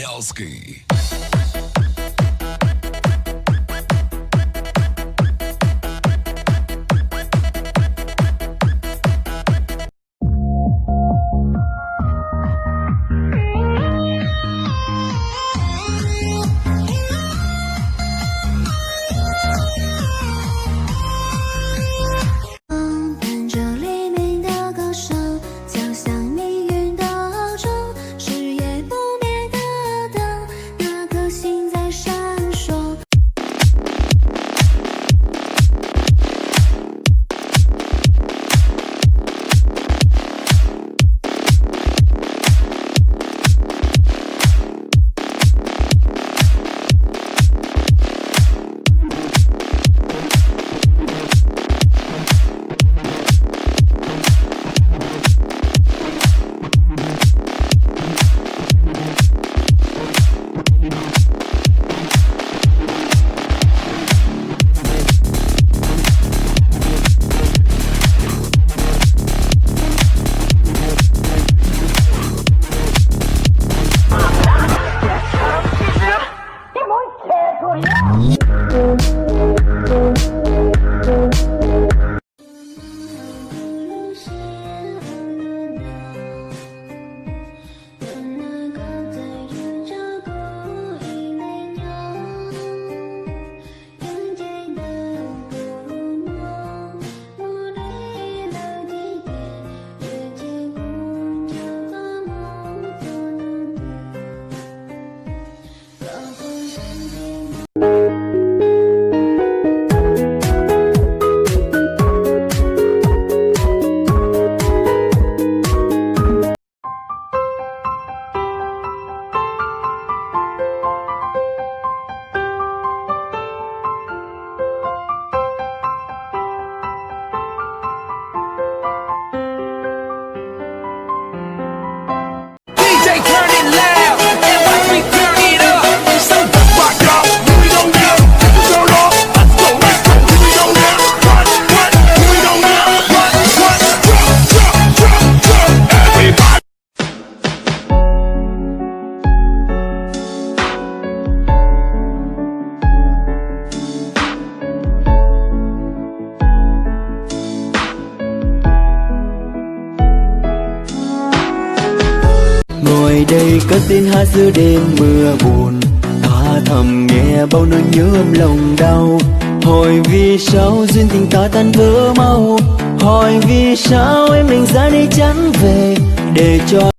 Elski. Ngồi đây cất tiếng hát giữa đêm mưa buồn. Ta thầm nghe bao nỗi nhớ ấm lòng đau. Hỏi vì sao duyên tình ta tan vỡ máu. Hỏi vì sao em lạnh giá đi chẳng về. Để cho